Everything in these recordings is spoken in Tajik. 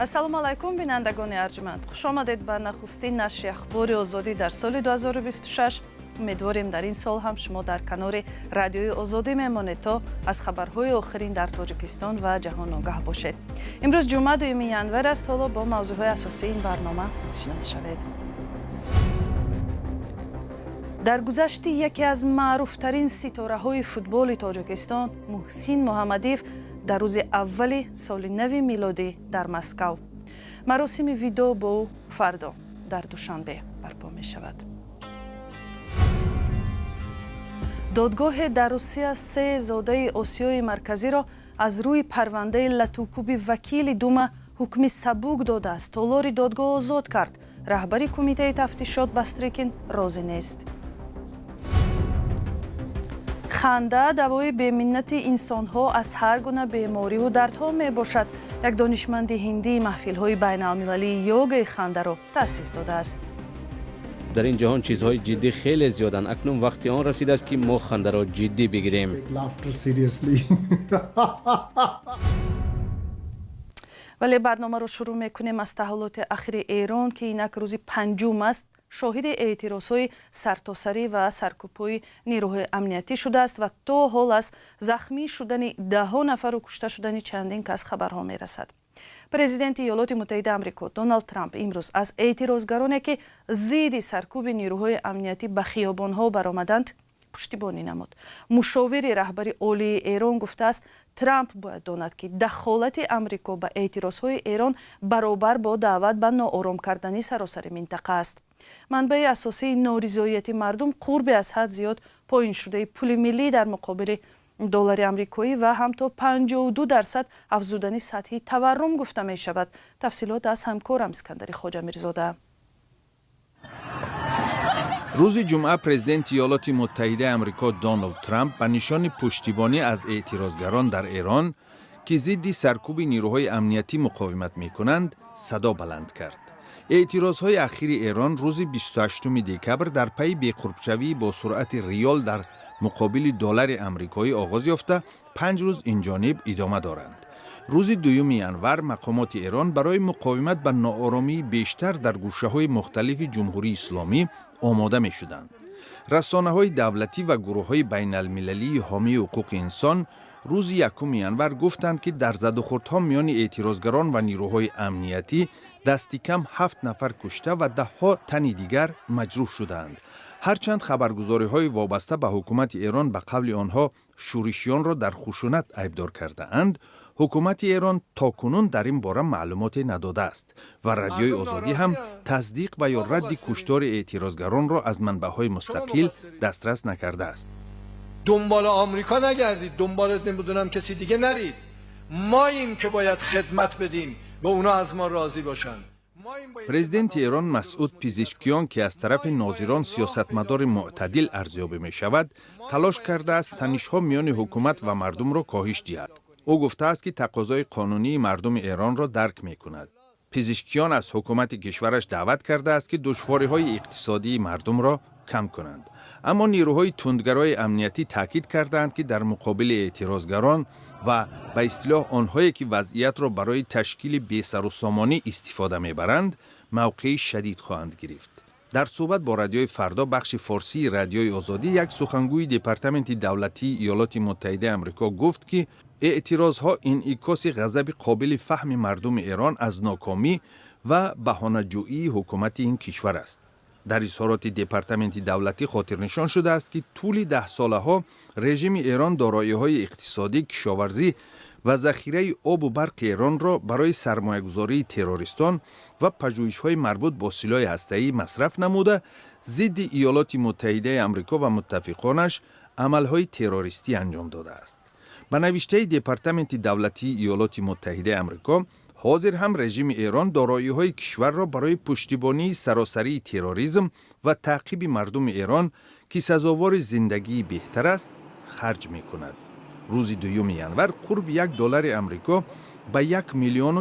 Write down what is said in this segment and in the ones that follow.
Ассалому алайкум, бинандагони арҷманд. Хушомадед ба нахустин нашри Ахбори Озодӣ дар соли 2026. Умедворем, дар ин сол ҳам шумо дар канори Радиои Озодӣ мемонед, то аз хабарҳои охирин дар Тоҷикистон ва ҷаҳон огаҳ бошед. Имрӯз ҷумъа, 2 январ аст. Ҳоло бо мавзӯъҳои асосии ин барнома шинос шавед. Дар гузашти яке аз маъруфтарин ситораҳои футболи Тоҷикистон, Муҳсин Муҳаммадиев, дар рӯзи аввали соли нави милодӣ дар Москав, маросими видоъ бо ӯ фардо дар Душанбе барпо мешавад. Додгоҳе дар Русия се зодаи Осиёи Марказиро аз рӯи парвандаи латукӯби вакили Дума ҳукми сабук додааст. Толори додгоҳ озод кард. Раҳбари Кумитаи тафтишот Бастрикин розӣ нест. Ханда давои беминнати инсонҳо аз ҳар гуна бемориву дардҳо мебошад. Як донишманди ҳиндӣ маҳфилҳои байналмилалии йогаи хандаро таъсис додааст. Дар ин ҷаҳон чизҳои ҷиддӣ хеле зиёданд. Акнун вақти он расидааст, ки мо хандаро ҷиддӣ бигирем. Take laughter seriously. Вале барномаро шурӯъ мекунем аз таҳаввулоти ахири Эрон, ки инак рӯзи панҷум аст шоҳиди эътирозҳои сартосарӣ ва саркӯбҳои нерӯҳои амниятӣ шудааст ва то ҳол аз захмӣ шудани даҳҳо нафару кушта шудани чандин кас хабарҳо мерасад. Президенти Иёлоти Муттаҳидаи Амрико Доналд Трамп имрӯз аз эътирозгароне, ки зидди саркӯби нерӯҳои амниятӣ ба хиёбонҳо баромаданд, пуштибонӣ намуд. Мушовири раҳбари олии Эрон гуфтааст, Трамп бояд донад, ки дахолати Амрико ба эътирозҳои Эрон баробар бо даъват ба ноором кардани саросари минтақа аст. Манбаи асосии норизоияти мардум қурби аз ҳад зиёд поин шудаи пули миллӣ дар муқобили доллари амрикоӣ ва ҳам то 52% афзудани сатҳи таваррум гуфта мешавад. Тафсилот аз ҳамкорам Искандари Хоҷамирзода. Рӯзи ҷумъа президенти Иёлоти Муттаҳидаи Амрико Доналд Трамп ба нишони пуштибонӣ аз эътирозгарон дар Эрон, ки зидди саркӯби нерӯҳои амниятӣ муқовимат мекунанд, садо баланд кард. Эътирозҳои ахири Эрон рӯзи 28 декабр дар пайи беқурбшавии бо суръати риёл дар муқобили доллари амрикоӣ оғоз ёфта, 5 рӯз инҷониб идома доранд. Рӯзи 2 январ мақомоти Эрон барои муқовимат ба нооромии бештар дар гӯшаҳои мухталифи Ҷумҳурии Исломӣ омода мешуданд. Расонаҳои давлатӣ ва гурӯҳҳои байналмилалии ҳомии ҳуқуқи инсон рӯзи 1 январ гуфтанд, ки дар задухӯрдҳо миёни эътирозгарон ва нерӯҳои амниятӣ дасти кам ҳафт нафар кушта ва даҳҳо тани дигар маҷрӯҳ шудаанд. Ҳарчанд хабаргузориҳои вобаста ба ҳукумати Эрон ба қавли онҳо шӯришиёнро дар хушунат айбдор кардаанд, ҳукумати Эрон то кунун дар ин бора маълумоте надодааст ва Радиои Озодӣ ҳам тасдиқ ва ё радди куштори эътирозгаронро аз манбаъҳои мустақил дастрас накардааст. دنبال آمریکا نگردید، دنبال نمیدونم کسی دیگه نرید. ماییم که باید خدمت بدیم و اونا از ما راضی باشن. Президенти Эрон Масъуд Пизишкиён, ки аз тарафи нозирон сиёсатмадори мӯътадил арзёбӣ мешавад, талош кардааст танишҳо миёни ҳукумат ва мардумро коҳиш диҳад. Ӯ гуфтааст, ки тақозои қонунии мардуми Эронро дарк мекунад. Пизишкиён аз ҳукумати кишвараш даъват кардааст, ки душвориҳои иқтисодии мардумро кам кунанд. Аммо нерӯҳои тундгарои амниятӣ таъкид кардаанд, ки дар муқобили эътирозгарон ва ба истилоҳ онҳое, ки вазъиятро барои ташкили бесарусомонӣ истифода мебаранд, мавқеи шадид хоҳанд гирифт. Дар суҳбат бо Радиои Фардо, бахши форсии Радиои Озодӣ, як сухангӯи Департаменти давлатии Иёлоти Муттаҳидаи Амрико гуфт, ки эътирозҳо инъикоси ғазаби қобили фаҳми мардуми Эрон аз нокомӣ ва баҳонаҷӯии ҳукумати ин кишвар аст. Дар изҳороти департаменти давлатӣ хотирнишон шудааст, ки тӯли даҳсолаҳо режими Эрон дороиҳои иқтисодӣ, кишоварзӣ ва захираи обу барқи Эронро барои сармоягузории террористон ва пажӯҳишҳои марбут бо силоҳи ҳастаӣ масраф намуда, зидди Иёлоти Муттаҳидаи Амрико ва муттафиқонаш амалҳои террористӣ анҷом додааст. Ба навиштаи Департаменти давлатии Иёлоти Муттаҳидаи Амрико, ҳозир ҳам режими Эрон дороиҳои кишварро барои пуштибонии саросарии терроризм ва таъқиби мардуми Эрон, ки сазовори зиндагии беҳтар аст, харҷ мекунад. Рӯзи 2 январ қурби 1 доллари амрико ба 1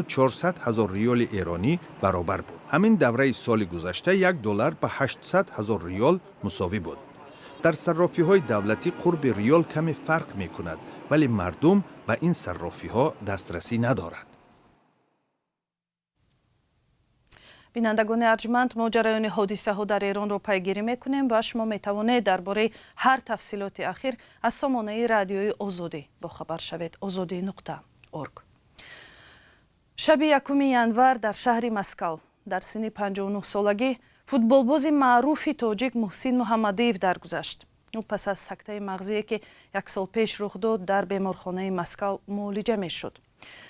400 000 риёли эронӣ баробар буд. Ҳамин давраи соли гузашта 1 доллар ба 800 ҳазор риёл мусовӣ буд. Дар саррофиҳои давлатӣ қурби риёл каме фарқ мекунад, вале мардум ба ин саррофиҳо дастрасӣ надорад. Бинандагони арҷманд, мо ҷараёни ҳодисаҳо дар Эронро пайгирӣ мекунем ва шумо метавонед дар бораи ҳар тафсилоти ахир аз сомонаи Радиои Озодӣ бохабар шавед: озодӣ.org. Шаби 1 январ дар шаҳри Москав дар синни 59 солагӣ футболбози маъруфи тоҷик Муҳсин Муҳаммадиев даргузашт. Ӯ пас аз сактаи мағзие, ки як сол пеш рух дод, дар беморхонаи Москав муолиҷа мешуд.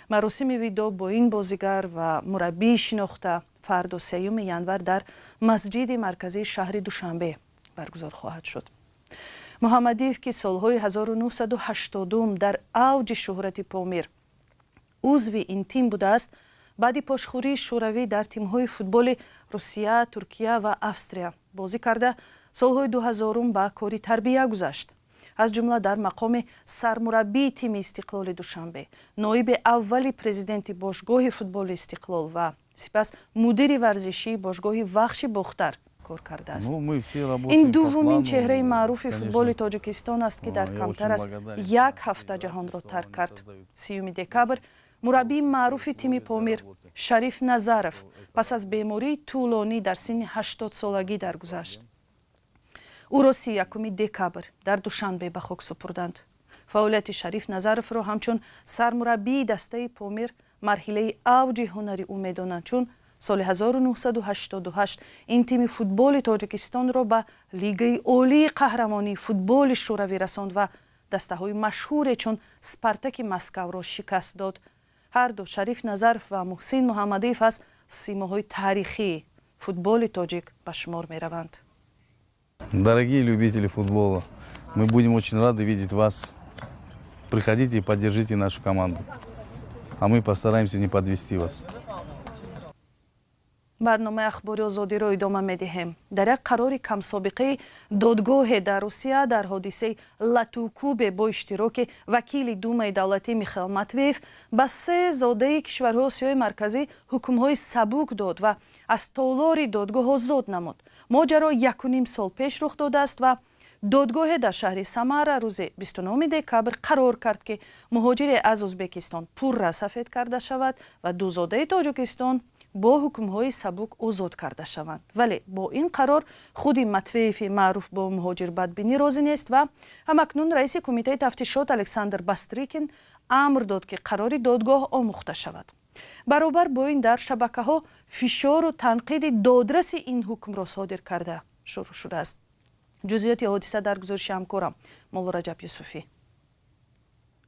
Маросими видоъ бо ин бозигар ва мураббии шинохта фардо, 3 январ, дар масҷиди марказии шаҳри Душанбе баргузор хоҳад шуд. Муҳаммадиев, ки солҳои 1980 дар авҷи шӯҳрати Помир узви ин тим будааст, баъди пошхӯрии Шӯравӣ дар тимҳои футболи Русия, Туркия ва Австрия бозӣ карда, солҳои 2000 ба кори тарбия гузашт. Аз ҷумла дар мақоми сармураббии тими Истиқлоли Душанбе, ноиби аввали президенти бошгоҳи футболи Истиқлол ва сипас мудири варзишии бошгоҳи Вахши Бохтар кор кардааст. Ин дуввумин чеҳраи маъруфи футболи Тоҷикистон аст, ки дар камтар аз як ҳафта ҷаҳонро тарк кард. 30 декабр мураббии маъруфи тими Помир Шариф Назаров пас аз бемории тӯлонӣ дар синни 80-солагӣ даргузашт. Ӯро 31 декабр дар Душанбе ба хок супурданд. Фаъолияти Шариф Назаровро ҳамчун сармураббии дастаи Помир марҳилаи авҷи ҳунари ӯ медонанд, чун соли 1988 ин тими футболи Тоҷикистонро ба Лигаи олии қаҳрамонии футболи Шӯравӣ расонд ва дастаҳои машҳуре чун Спартаки Москавро шикаст дод. Ҳарду Шариф Назаров ва Муҳсин Муҳаммадиев аз симоҳои таърихии футболи тоҷик ба шумор мераванд. Дорогие любители футбола, мы будем очень рады видеть вас. Приходите и поддержите нашу команду. А мы постараемся не подвести вас. Барномаи Ахбори Озодиро идома медиҳем. Дар як қарори камсобиқаи додгоҳе дар Русия дар ҳодисаи латукӯбе бо иштироки вакили Думаи давлатӣ Михаил Матвеев ба се зодаи кишварҳои Осиёи Марказӣ ҳукмҳои сабук дод ва аз толори додгоҳ озод намуд. Моҷаро 1,5 сол пеш рух додааст ва додгоҳе дар шаҳри Самара рӯзи 29 декабр қарор кард, ки муҳоҷире аз Ӯзбекистон пурра сафед карда шавад ва ду зодаи Тоҷикистон бо ҳукмҳои сабук озод карда шаванд. Вале бо ин қарор худи Матвееви маъруф бо муҳоҷирбадбинӣ розӣ нест ва ҳамакнун раиси Кумитаи тафтишот Александр Бастрикин амр дод, ки қарори додгоҳ омӯхта шавад. Баробар бо ин, дар шабакаҳо фишору танқиди додраси ин ҳукмро содир карда шурӯъ шудааст. Ҷузъиёти ҳодиса дар гузориши ҳамкорам Муллораҷаб Юсуфӣ.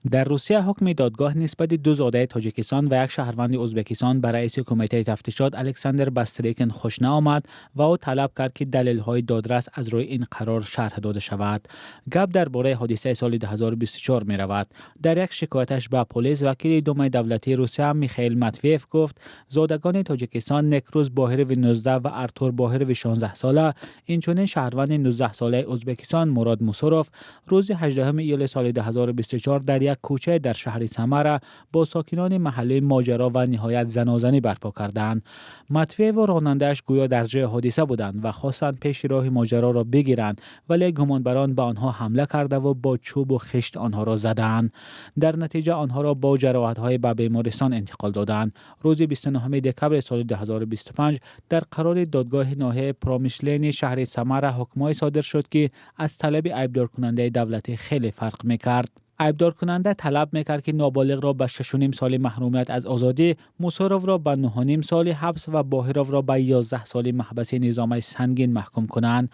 Дар Русия ҳукми додгоҳ нисбати ду зодаи Тоҷикистон ва як шаҳрванди Ӯзбекистон ба раиси Кумитаи тафтишот Александр Бастрикин хуш наомад ва ӯ талаб кард, ки далелҳои додрас аз рӯи ин қарор шарҳ дода шавад. Гап дар бораи ҳодисаи соли 2024 меравад. Дар як шикояташ ба полис вакили Думаи давлатии Русия Михаил Матвеев гуфт, зодагони Тоҷикистон Некрӯз Боҳирови 19 ва Артур Боҳирови 16 сола, инчунин шаҳрванди 19 солаи Ӯзбекистон Мурод Мусуров рӯзи 18 июли соли 2024 дар як кӯчае дар шаҳри Самара бо сокинони маҳаллӣ моҷаро ва ниҳоят занозанӣ барпо карданд. Матвееву ронандааш гӯё дар ҷои ҳодиса буданд ва хостанд пеши роҳи моҷароро бигиранд, вале гумонбарон ба онҳо ҳамла кардаву бо чӯбу хишт онҳоро задаанд. Дар натиҷа онҳоро бо ҷароҳатҳое ба бемористон интиқол доданд. Рӯзи 29 декабри соли 2025 дар қарори додгоҳи ноҳияи Промышленный шаҳри Самара ҳукмҳое содир шуд, ки аз талаби айбдоркунандаи давлатӣ хеле фарқ мекард. Айбдоркунанда талаб мекард, ки ноболиғро ба 6,5 соли маҳрумият аз озодӣ, Мусуровро ба 9,5 соли ҳабс ва Боҳировро ба 11 соли маҳбаси низомаи сангин маҳкум кунанд.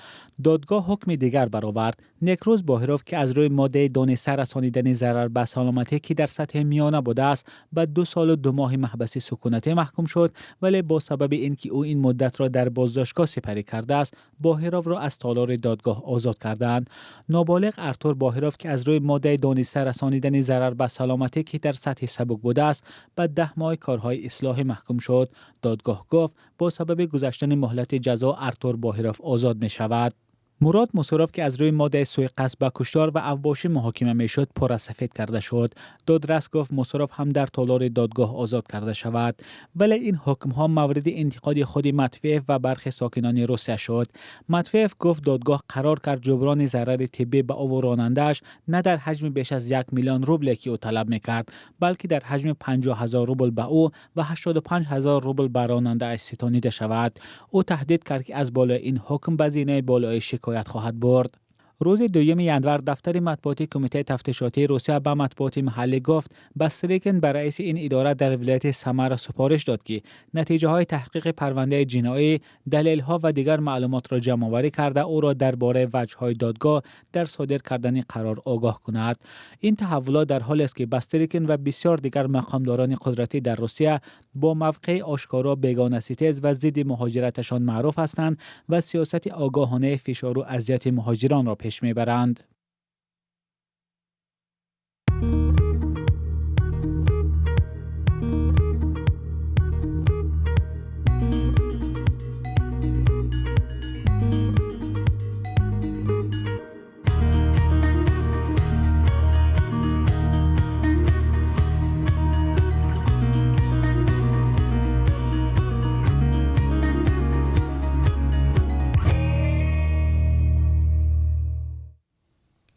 Додгоҳ ҳукми дигар баровард. Некрӯз Боҳиров, ки аз рӯи моддаи дониста расонидани зарар ба саломатӣ, ки дар сатҳи миёна будааст, ба 2 солу 2 моҳи маҳбаси сукунатӣ маҳкум шуд, вале бо сабаби ин ки ӯ ин муддатро дар боздоштгоҳ сипарӣ кардааст, Боҳировро аз толори додгоҳ озод карданд. Ноболиғ Артур Боҳиров, ки аз рӯи моддаи дониста расонидани зарар ба саломатӣ, ки дар сатҳи сабук будааст, ба 10 моҳи корҳои ислоҳӣ маҳкум шуд. Додгоҳ гуфт, бо сабаби гузаштани муҳлати ҷазо Артур Боҳиров озод мешавад. Мурод Мусуров, ки аз рӯи моддаи суиқасд ба куштор ва авбошӣ муҳокима мешуд, пурра сафед карда шуд. Додрас гуфт, Мусуров ҳам дар толори додгоҳ озод карда шавад. Вале ин ҳукмҳо мавриди интиқоди худи Матвеев ва бархе сокинони Русия шуд. Матвеев гуфт, додгоҳ қарор кард ҷуброни зарари тиббӣ ба ӯву ронандааш на дар ҳаҷми беш аз 1 миллион рубле, ки ӯ талаб мекард, балки дар ҳаҷми 50 000 рубл ба ӯ ва 85 000 рубл ба ронандааш ситонида шавад. Ӯ таҳдид кард, ки аз болои ин ҳукм ба зинаи болоӣ шикоят хоҳад бурд. Рӯзи 2 январ дафтари матбуоти Кумитаи тафтишотии Русия ба матбуоти маҳаллӣ гуфт, Бастрикин ба раиси ин идора дар вилояти Самара супориш дод, ки натиҷаҳои таҳқиқи парвандаи ҷиноӣ, далелҳо ва дигар маълумотро ҷамъоварӣ карда, ӯро дар бораи ваҷҳҳои додгоҳ дар содир кардани қарор огоҳ кунад. Ин таҳаввулот дар ҳолест, ки Бастрикин ва бисёр дигар мақомдорони қудратӣ дар Русия бо мавқеи ошкоро бегонаситез ва зидди муҳоҷираташон маъруф ҳастанд ва сиёсати огоҳонаи фишору азияти муҳоҷиронро пеш мебаранд.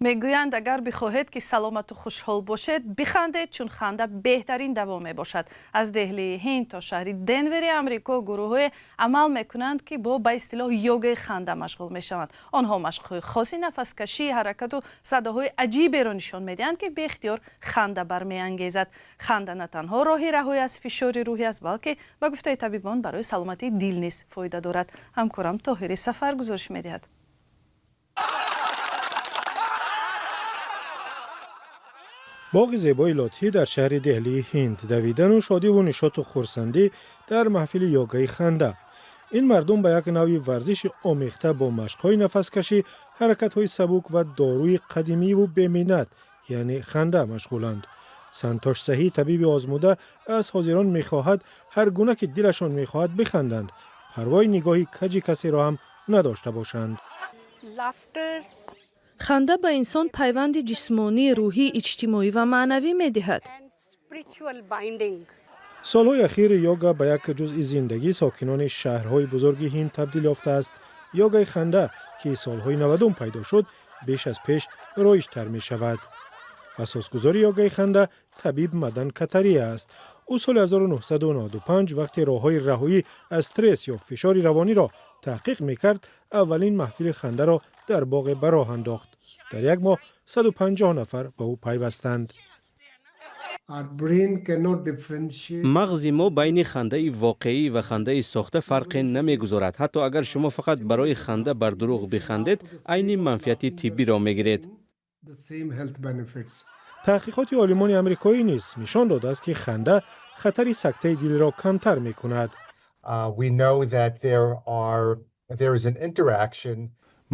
Мегӯянд, агар бихоҳед, ки саломату хушҳол бошед, бихандед, чун ханда беҳтарин даво мебошад. Аз Деҳлии Ҳинд то шаҳри Денвери Амрико гурӯҳҳое амал мекунанд, ки бо ба истилоҳ йогаи ханда машғул мешаванд. Онҳо машқҳои хоси нафаскашӣ, ҳаракату садоҳои аҷиберо нишон медиҳанд, ки беихтиёр ханда бармеангезад. Ханда на танҳо роҳи раҳоӣ аз фишори рӯҳӣ аст, балки, ба гуфтаи табибон, барои саломатии дил низ фоида дорад. Ҳамкорам Тоҳири Сафар гузориш медиҳад. Боғи зебои Лотҳӣ дар шаҳри Деҳлии Ҳинд, давидану шодиву нишоту хурсандӣ дар маҳфили йогаи ханда. Ин мардум ба як навъи варзиши омехта бо машқҳои нафаскашӣ, ҳаракатҳои сабук ва доруи қадимиву беминнат, яъне ханда, машғуланд. Сантош Саҳӣ, табиби озмуда, аз ҳозирон мехоҳад, ҳар гуна ки дилашон мехоҳад биханданд, парвои нигоҳи каҷи касеро ҳам надошта бошанд. Ханда ба инсон пайванди ҷисмонӣ, рӯҳӣ, иҷтимоӣ ва маънавӣ медиҳад. Солҳои ахир йога ба як ҷузъи зиндагии сокинони шаҳрҳои бузурги Ҳинд табдил ёфтааст. Йогаи ханда, ки солҳои 90-ум пайдо шуд, беш аз пеш роиҷтар мешавад. Асосгузори йогаи ханда табиб Мадан Катария аст. Ӯ соли 1995, вақте роҳҳои раҳоӣ аз стресс ё фишори равониро таҳқиқ мекард, аввалин маҳфили хандаро дар боғе ба роҳ андохт. Дар як моҳ 150 нафар ба ӯ пайвастанд. Мағзи мо байни хандаи воқеӣ ва хандаи сохта фарқе намегузорад. Ҳатто агар шумо фақат барои ханда бар дурӯғ бихандед, айни манфиати тиббиро мегиред. Таҳқиқоти олимони амрикоӣ низ нишон додааст, ки ханда хатари сактаи дилро камтар мекунад.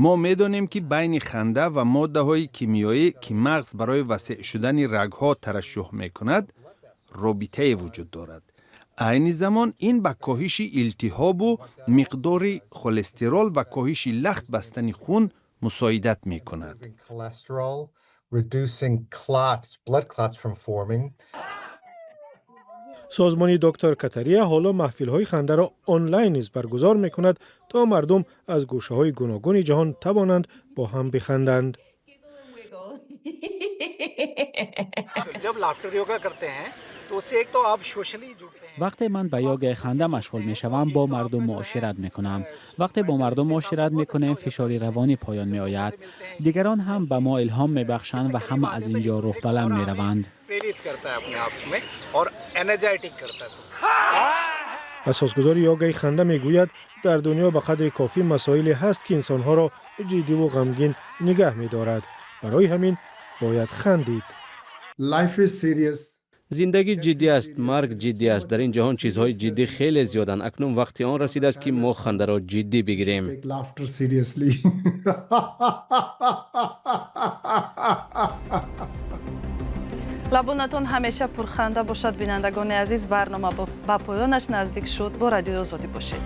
Мо медонем, ки байни ханда ва моддаҳои кимиёӣ, ки мағз барои васеъ шудани рагҳо тарашшуҳ мекунад, робитае вуҷуд дорад. Айни замон ин ба коҳиши илтиҳобу миқдори холестерол ва коҳиши лахт бастани хун мусоидат мекунад. Reducing clots, blood clots from forming. Созмони доктор Катария ҳоло маҳфилҳои хандаро онлайн низ баргузор мекунад, то мардум аз гӯшаҳои гуногуни ҷаҳон тавонанд бо ҳам биханданд. जब लाफ्टर योगा करते हैं तो उससे एक तो आप सोशली जुड़ते हैं. Вақте ман ба йогаи ханда машғул мешавам, бо мардум муошират мекунам. Вақте бо мардум муошират мекунем, фишори равонӣ поён меояд. Дигарон ҳам ба мо илҳом мебахшанд ва ҳама аз ин ҷо рӯҳбаланд мераванд. प्रेरित करता है अपने आप में और एनर्जेटिक करता है सब. Асосгузори йогаи ханда мегӯяд, дар дунё ба қадри кофӣ масоиле ҳаст, ки инсонҳоро ҷиддиву ғамгин нигаҳ медорад. Барои ҳамин бояд хандид. Зиндагӣ ҷиддӣ аст, марг ҷиддӣ аст. Дар ин ҷаҳон чизҳои ҷиддӣ хеле зиёданд. Акнун вақти он расидааст, ки мо хандаро ҷиддӣ бигирем. Take laughter seriously. Лабонатон ҳамеша пурханда бошад, бинандагони азиз. Барнома ба поёнаш наздик шуд. Бо Радиои Озодӣ бошед.